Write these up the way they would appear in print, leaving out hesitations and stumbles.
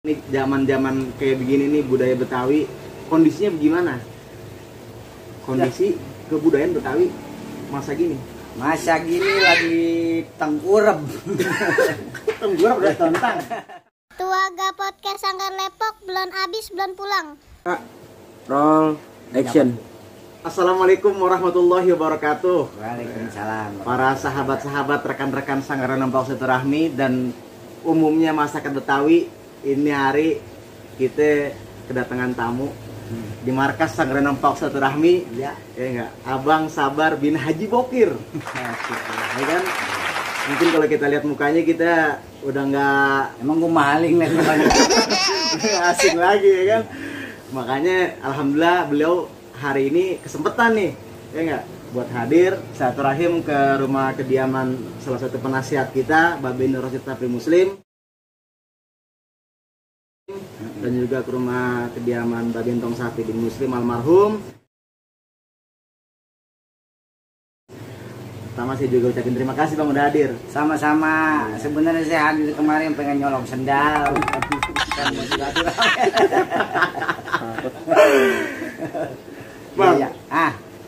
Nih zaman-zaman kayak begini nih budaya Betawi kondisinya bagaimana? Kondisi kebudayaan Betawi masa gini lagi tengkurap. Tengkurap udah tontang. Tuaga podcast Sanggar Lepok belum habis belum pulang. Roll action. Assalamualaikum warahmatullahi wabarakatuh. Waalaikumsalam. Para sahabat-sahabat, rekan-rekan Sanggar Nempok Silaturahmi dan umumnya masyarakat Betawi, ini hari kita kedatangan tamu di markas Sanggar Nempok Silaturahmi. Ya enggak, Abang Sabar bin Haji Bokir. Ya kan? Mungkin kalau kita lihat mukanya kita udah nggak emang gue maling nih mukanya. asing lagi ya kan. Makanya alhamdulillah beliau hari ini kesempatan nih ya enggak buat hadir silaturahim ke rumah kediaman salah satu penasihat kita Babin Rosid Tapri Muslim dan juga ke rumah kediaman Babin Tong Sapi bin Muslim almarhum. Pertama saya juga ucapin terima kasih Bang udah hadir. Sama-sama. Sebenarnya saya hadir kemarin pengen nyolong sendal. Dan mau Bang, ya.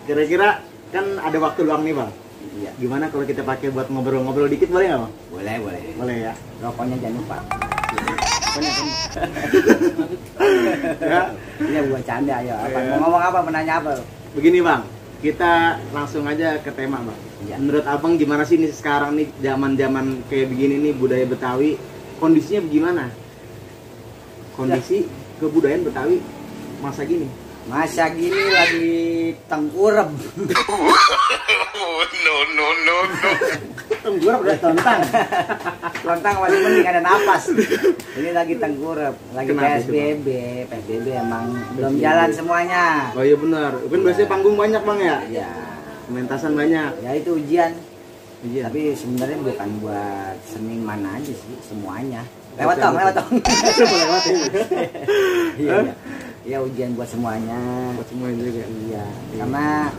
Kira-kira kan ada waktu luang nih Bang. Iya. Gimana kalau kita pakai buat ngobrol-ngobrol dikit boleh nggak Bang? Boleh. Boleh ya. Rokoknya jangan lupa. Ya. Iya buat canda ya. Apa mau ngomong apa? Menanya apa? Begini Bang, kita langsung aja ke tema Bang. Ya. Menurut Abang gimana sih nih sekarang nih zaman-zaman kayak begini nih budaya Betawi kondisinya bagaimana? Kondisi kebudayaan Betawi masa gini lagi tengkurap. No. tengkurap udah tontang. Lontang masih mending ada napas. Ini lagi tengkurap, lagi Kenapa PSBB emang belum jalan semuanya. Oh iya benar, kan biasanya panggung banyak Bang ya? Ya, Pementasan banyak. ya itu ujian. Iya. Tapi sebenarnya bukan buat seniman aja sih, semuanya. Lewat tong. Lewat ya. Iya. Ya ujian buat semuanya. Buat semuanya juga. Iya, karena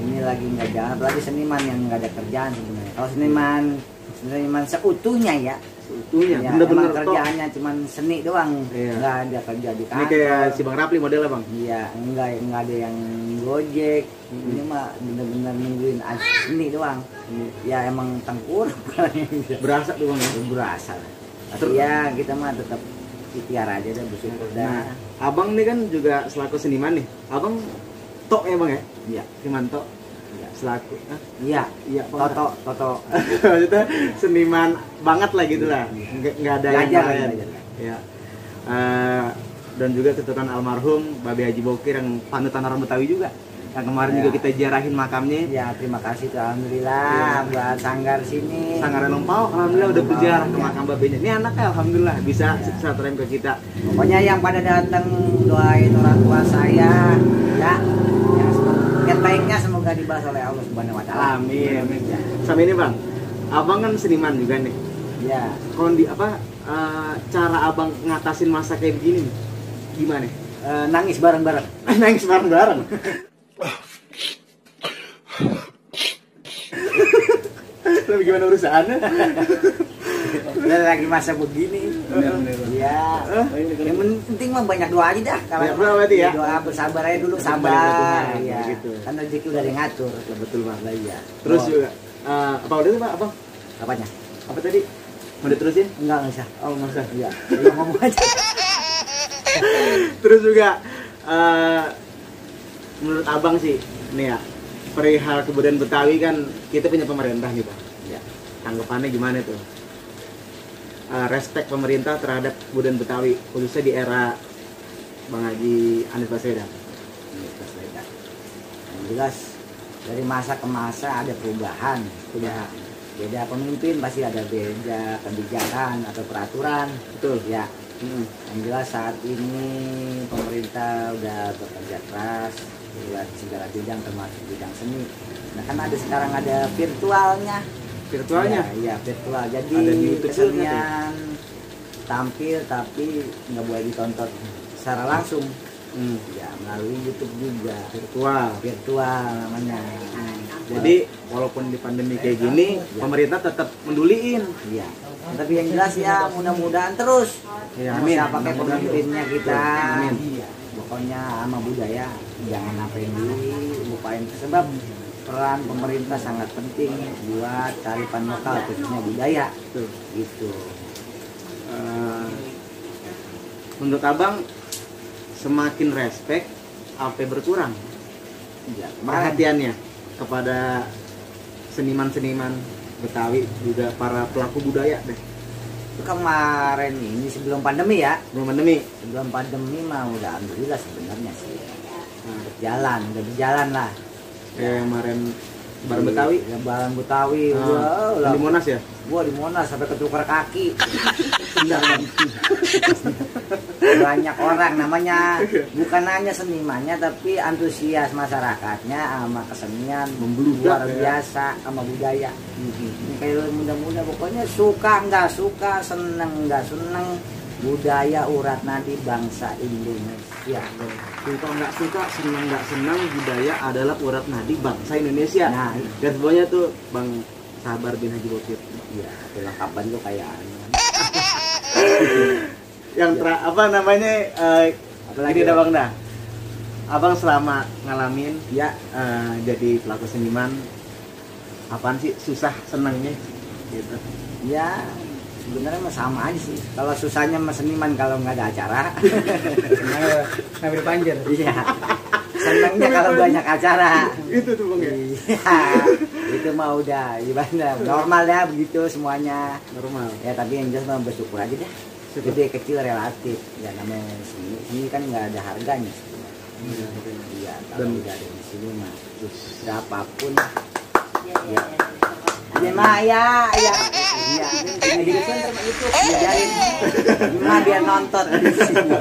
ini lagi nggak jalan, apalagi seniman yang nggak ada kerjaan sebenarnya. Kalau seniman seutuhnya ya, Seutuhnya, ya bener-bener emang kerjaannya cuman seni doang, Iya. nggak ada kerja di Ini kantor. kayak si Bang Rapli modelnya Bang. Iya, nggak ada yang gojek. Ini mah bener-bener nungguin seni doang. Ya emang tengkurap. Berasa tuh Bang ya. Berasa. Tapi ya kita mah tetap ikhtiar aja deh, bersyukur dah. Nah, Abang nih kan juga selaku seniman nih. Abang tok ya Bang ya? Iya. Seniman tok. Iya. Selaku. Iya. Iya, Bang. Toto. Maksudnya seniman banget lah gitu lah. Nggak ada yang lain. Belajar. Ya. Dan juga keturunan almarhum Babe Haji Bokir yang panutan orang Betawi juga. Yang kemarin Ya. juga kita ziarahin makamnya. Ya terima kasih tuh, alhamdulillah buat Sanggar sini. Sanggar Nempok alhamdulillah udah berziarah ke Ya. makam babenya. Ini anaknya alhamdulillah bisa silaturahim ke kita. Pokoknya yang pada datang doain orang tua saya, ya. Yang baiknya semoga dibalas oleh Allah Subhanahu Wa Taala. Amin. Ya. Sama ini Bang, Abang kan seniman juga nih. Ya. Cara Abang ngatasin masa kayak begini nih? Gimana? Nangis bareng-bareng. Nangis bareng-bareng. Tapi gimana urusannya? Dan lagi masa begini. Ya. Yang penting mah banyak doa aja dah. Banyak doa berarti ya? Doa bersabar aja dulu, Bersabar sabar. Tuhan, Ya. gitu. Kan rezeki udah ada yang ngatur. Betul Bang. Lah iya. Terus juga apa udah tuh Pak Abang? Apanya? Apa tadi? Mau diterusin? Enggak usah. Oh nggak usah. Iya. Lu ngomong aja. Terus juga menurut Abang sih nih ya perihal kebudayaan Betawi kan kita punya pemerintah nih Pak. Ya. Tanggapannya gimana tuh? Respek pemerintah terhadap kebudayaan Betawi khususnya di era Bang Haji Anies Baswedan. Yang jelas dari masa ke masa ada perubahan. Beda pemimpin pasti ada beda kebijakan atau peraturan. Betul. Ya. Yang jelas saat ini pemerintah udah bekerja keras buat segala bidang termasuk bidang seni. Nah kan sekarang ada virtualnya. Virtualnya? Iya virtual. Jadi ada di YouTube kesenian tampil tapi nggak boleh ditonton secara langsung. Ya melalui YouTube juga. Virtual namanya. Jadi walaupun di pandemi kayak gini, pemerintah tetap menduliin. Iya. Tapi yang jelas ya mudah-mudahan terus. Ya, Mau amin. siapa pakai Mudah-mudahan pemimpinnya kita. Amin. Pokoknya sama budaya jangan apa yang dilupain, sebab peran pemerintah sangat penting buat kearifan lokal khususnya budaya Tuh. gitu. Menurut abang semakin respect apa berkurang Ya, perhatiannya kepada seniman-seniman Betawi, juga para pelaku budaya deh. itu kemarin ini sebelum pandemi ya, Belum pandemi. sebelum pandemi mah udah alhamdulillah sebenarnya sih Nah, udah berjalan lah. kayak kemarin Barang Betawi. Lebaran Betawi, Ah, wow, di Monas ya? gua di Monas sampai ketukar kaki. Banyak orang namanya, bukan hanya senimannya tapi antusias masyarakatnya sama kesenian Membludak luar ya. biasa sama budaya. Ini kayak muda-muda pokoknya suka nggak suka, seneng nggak seneng, budaya urat nadi bangsa Indonesia. Suka nggak suka, senang nggak senang, budaya adalah urat nadi bangsa Indonesia. Nah, Dan semuanya tuh Bang Sabar bin Haji Bokir. iya, kelengkapan lu kayak Yang apa namanya? Apalagi Ini dah ya? Bang dah. Abang selama ngalamin ya. jadi pelaku seniman, apaan sih susah senangnya? Gitu. Ya sebenarnya mah sama aja sih. Kalau susahnya mah seniman kalau nggak ada acara. Ngambil panjer. Iya. Senangnya kalau banyak acara. Itu tuh Bang ya. Iya. Itu mah udah gimana? Normal ya begitu semuanya. Normal. Ya tapi yang jelas mah bersyukur aja deh. Gede kecil relatif. Ya namanya seni kan nggak ada harganya sebenarnya. Iya. Kalau Dan- udah ada di sini mah berapapun. Ya. Ya mah ya. Iya. Jadi kan itu diajarin. Cuma dia nonton di sini.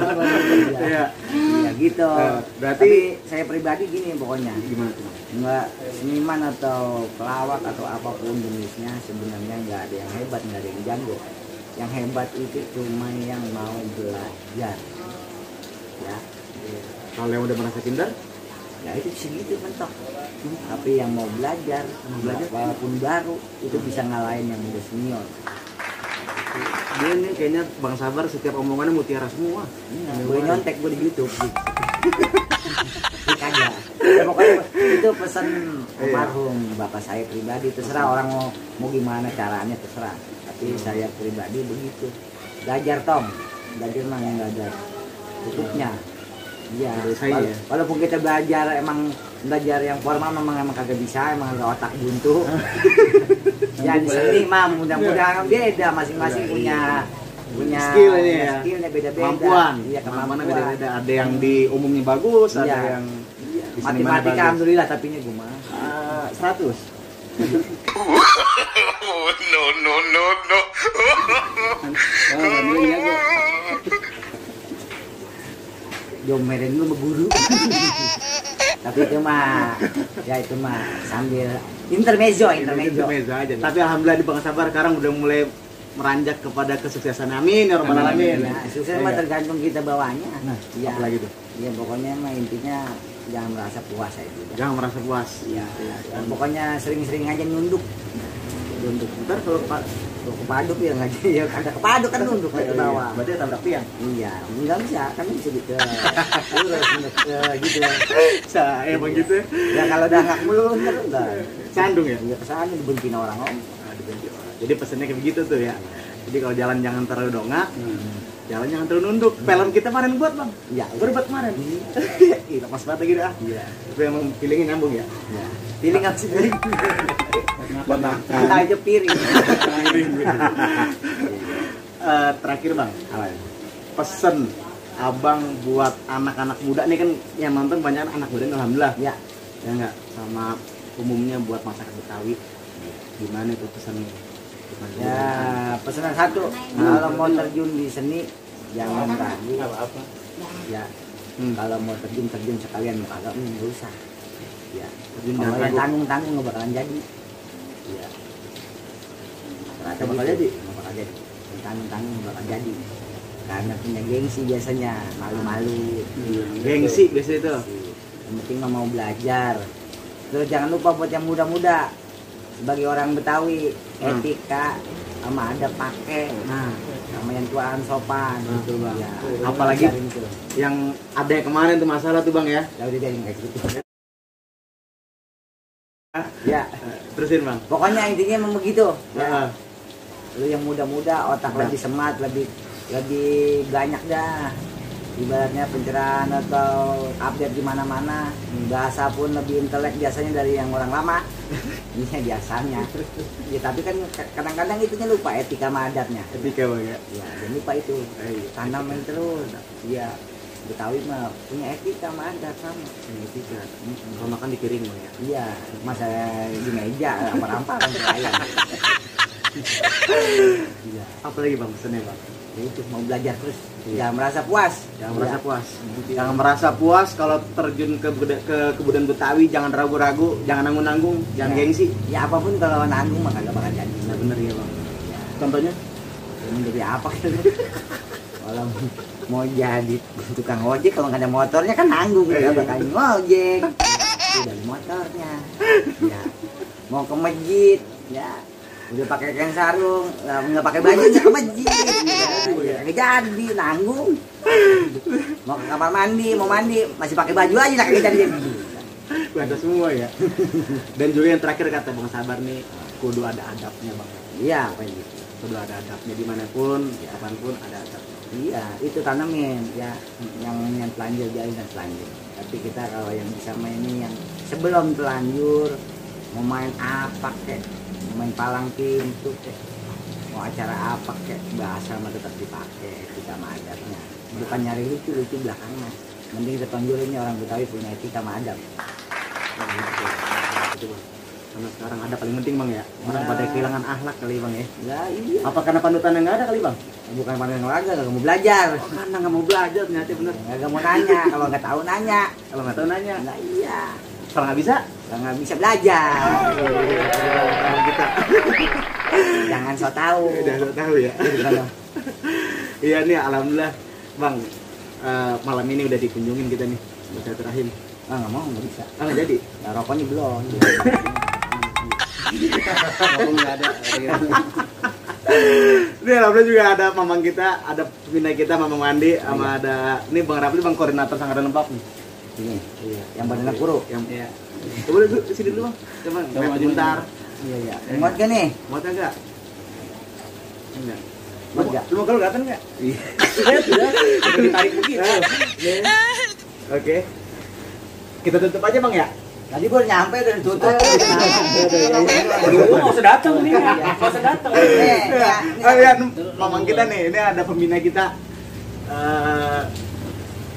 Iya. Iya gitu. Berarti- Tapi saya pribadi gini pokoknya. Gimana tuh? Bang? Nggak seniman atau pelawak atau apapun jenisnya sebenarnya nggak ada yang hebat, nggak ada yang jago. Yang hebat itu cuma yang mau belajar. Ya. Kalau yang udah merasa pintar, Ya itu segitu mentok. Tapi yang mau belajar walaupun baru itu bisa ngalahin yang udah senior. dia nih kayaknya Bang Sabar setiap omongannya mutiara semua. Gue nyontek gue di YouTube. Kagak. Ya, pokoknya itu pesan almarhum bapak saya pribadi. Terserah orang mau gimana caranya terserah. Tapi saya pribadi begitu. Belajar Tom. Belajar mah nggak ada tutupnya. Iya. Menurut saya ya. Walaupun kita belajar emang belajar yang formal memang kagak bisa, emang agak otak buntu. Ya di sini mah mudah-mudahan beda, masing-masing punya Skill ini ya. skillnya beda-beda. Kemampuan. Iya, Kemampuannya kemampuan. beda-beda. Ada yang di umumnya bagus, ada Iya. yang di senimannya Matematika bagus. alhamdulillah tapinya gue mah. 100. No, no, no, no. Alhamdulillah gua. Jomerin lu sama guru. Tapi itu mah ya itu mah sambil intermezzo Intermezzo aja. Tapi alhamdulillah di Bang Sabar sekarang udah mulai meranjak kepada kesuksesan. Amin ya rabbal alamin. Ya, sukses mah tergantung kita bawanya. Nah, ya, apalagi tuh? ya pokoknya mah intinya jangan merasa puas aja. Jangan merasa puas. Ya, dan pokoknya sering-sering aja nunduk. Nunduk. Ntar kalau Pak Tuh kepaduk ya nggak ya ada kepaduk kan nunduk ke bawah. berarti tabrak tiang. Iya, enggak bisa, kan bisa gitu. Lurus nunduk gitu. Saya emang gitu ya. Ya kalau udah nggak mulu ntar enggak. Sandung ya. Ya kesana dibentin orang om. Jadi pesannya kayak begitu tuh ya. Jadi kalau jalan jangan terlalu dongak, jalan jangan terlalu nunduk. Film kita kemarin buat Bang. Ya, Baru buat kemarin. Iya, pas banget lagi dah. Iya. Tapi emang feelingnya nyambung ya. Ya. Piling apa sih piling? Buat makan. Aja piring. Terakhir Bang, pesen Abang buat anak-anak muda nih kan yang nonton banyak anak muda nih, alhamdulillah. Ya, Ya enggak, sama umumnya buat masyarakat Betawi. Gimana itu pesannya? ya pesanan satu. Kalau mau terjun di seni jangan ragu. Ya, kalau mau terjun sekalian kagak nggak usah. Ya, Terjun kalau jangan yang ragu. tanggung nggak bakalan jadi. Ya, Nggak bakal jadi? nggak bakal jadi. Yang tanggung nggak bakal jadi. Karena punya gengsi biasanya, malu-malu. Gengsi biasa itu. Yang penting mah mau belajar. Terus jangan lupa buat yang muda-muda, sebagai orang Betawi, etika sama ada pakai. Nah, sama yang tuaan sopan gitu bang. Ya, Apalagi ngajarin tuh. yang ada yang kemarin tuh masalah tuh bang ya. Ya udah jadi kayak gitu. Ya, Terusin bang. pokoknya intinya memang begitu. Ya. Heeh. Lu yang muda-muda otak lebih semat, lebih banyak dah. Ibaratnya pencerahan atau update di mana-mana, bahasa pun lebih intelek biasanya dari yang orang lama. Ini biasanya. Ya tapi kan kadang-kadang itunya lupa etika sama adatnya. Ketika bang ya. Ya, dan lupa itu. Tanamin terus. Ya, Betawi mah punya etika sama adat sama. Etika. Kalau makan di piring bang ya. Iya, masa di meja rampar-rampar kan ayam. Iya. Apalagi bang pesannya bang? Ya itu mau belajar terus. Jangan merasa puas. Jangan merasa puas. Jangan merasa puas kalau terjun ke kebudayaan Betawi, jangan ragu-ragu, jangan nanggung-nanggung, jangan gengsi. Ya apapun kalau nanggung mah kagak bakal jadi. Nah, bener ya bang. Ya, Contohnya? menjadi apa gitu. Kalau mau jadi tukang ojek kalau nggak ada motornya kan nanggung ya bakal ngojek. Itu dari motornya. Ya. Mau ke masjid, ya udah pakai kain sarung, nggak pakai baju nggak ke masjid, ya nggak jadi nanggung. Mau ke kamar mandi, mau mandi masih pakai baju aja nggak jadi. Ada semua ya. Dan juga yang terakhir kata Bang Sabar nih, kudu ada adabnya bang. Iya, apa gitu. Kudu ada adabnya dimanapun, kapanpun ada adabnya. Iya, itu tanamin ya, yang telanjur jalin dan telanjur. Tapi kita kalau yang bisa main ini yang sebelum telanjur, mau main apa kek, mau main palang pintu kek, mau acara apa kek, bahasa mah tetap dipakai, kita mah adatnya. Bukan nyari lucu belakangan. Mending kita tonjolin orang Betawi punya etika sama adab. Itu bang. Karena sekarang ada paling penting bang ya. Orang pada kehilangan akhlak kali bang ya. Ya iya. Apa karena panutan yang nggak ada kali bang? Bukan pandang olahraga, gak mau belajar. Oh, karena nggak mau belajar ternyata bener. Gak mau nanya, kalau nggak tahu nanya. Kalau nggak tahu nanya. Nah iya. Kalau nggak bisa, Kalau nggak bisa belajar. kita Jangan so tahu. udah tahu ya. Iya nih alhamdulillah bang. Malam ini udah dikunjungin kita nih. Bersilaturahim. Ah nggak mau, nggak bisa. Nggak jadi. Nah, rokoknya belum. Walaupun nggak ada. Ini alhamdulillah juga ada mamang kita, ada pembina kita, Mamang Mandi, sama ada ini Bang Rafli, Bang koordinator Sanggaran Lembap nih. Ini, Iya. yang badannya kurus. Yang iya. Coba dulu sini dulu bang. Coba maju bentar. Iya iya. Muat gak nih? Mau enggak? Enggak. Muat gak? Lu mau kalau kelihatan enggak? Iya. Sudah ditarik begitu. Oke. Kita tutup aja bang ya. Tadi baru nyampe udah ditutup. Lu mau usah datang nih, mau usah datang. Oh iya, mamang kita nih, ini ada pembina kita.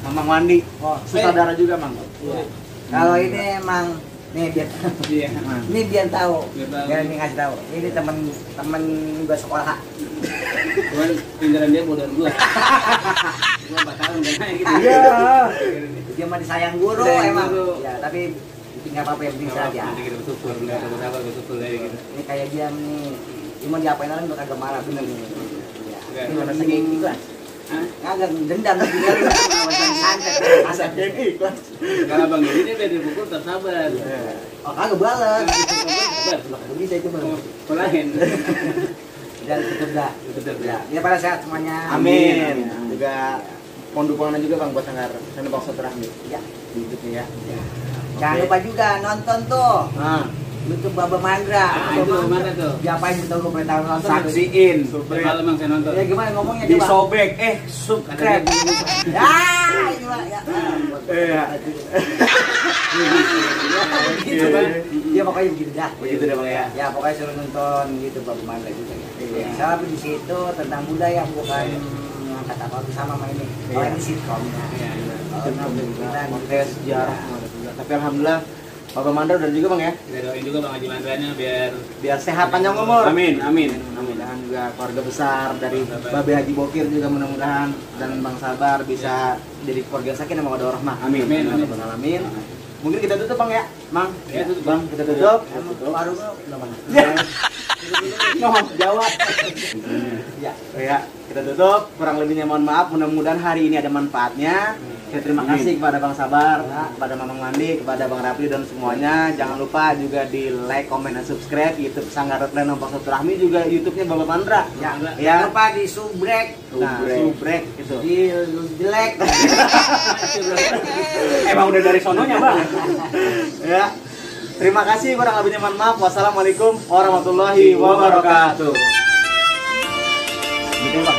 Mamang Mandi. Oh, Sutradara juga, Mang. kalau ini emang nih biar Iya. ini biar tahu. Biar tahu. Biar ini ngasih tahu. Ini temen gua sekolah. Cuman pindaran dia bodoh gua. Gua 4 tahun kan gitu. Iya. Dia mah disayang guru Disayang emang. guru. Ya, tapi nggak apa-apa yang penting saja. Nanti kita bersyukur, enggak ada sabar bersyukur kayak gitu. Ini kayak dia nih. Dia mau diapain orang udah kagak marah bener nih. Ya. Enggak. Ini mana segini ikhlas. Hah? Kagak dendam tapi dia macam santet. Asal yang ikhlas. Kalau Bang Dedi dia dari pukul tetap sabar. Oh, kagak balas. Sabar. Kagak bisa itu mah. Pelahin. Dan tutup dah. Tutup Ya, dah. dia pada sehat semuanya. Amin. Juga mohon dukungan juga bang buat Sanggar Sanggar Bang Sotrahmi. Ya. Di YouTube ya. Jangan lupa juga nonton tuh Nah, YouTube Baba Mandra. Itu mana tuh? Diapain betul lu perintah nonton? saksiin. Semalam Bang saya nonton. Ya gimana ngomongnya coba? Disobek, Kata subscribe. dia, Ya, ini mah ya. Iya. Gitu kan. Dia pokoknya begitu dah. Begitu deh bang ya. Ya pokoknya suruh nonton gitu Baba Mandra juga ya. Iya. Tapi di situ tentang budaya bukan ngangkat apa-apa sama sama ini. Oh Iya. ini sitkomnya. Iya. Kita Tes sejarah. Tapi alhamdulillah Bapak Mandra udah juga bang ya. Kita doain juga Bang Haji Mandranya Biar sehat panjang umur. Amin, amin. Mudah-mudahan juga keluarga besar dari Babe Haji Bokir juga mudah-mudahan dan Bang Sabar bisa jadi keluarga sakin sama wadah rahmah. Amin, amin, amin. Amin. Mungkin kita tutup bang ya, Mang. Ya, tutup. Bang, kita tutup. baru belum mana? Mohon jawab. Ya, kita tutup. Kurang lebihnya mohon maaf. Mudah-mudahan hari ini ada manfaatnya. Oke, terima kasih kepada Bang Sabar, kepada Mamang Mandi, kepada Bang Rapli dan semuanya. Jangan lupa juga di like, comment, dan subscribe YouTube Sanggar Reply Nompak Rahmi, juga YouTube-nya Bapak Mandra. Jangan lupa di subrek. Nah, subrek itu. Di jelek. Emang udah dari sononya, Bang. Ya. Terima kasih, kurang lebihnya mohon maaf. Wassalamualaikum warahmatullahi wabarakatuh. Gitu, Bang.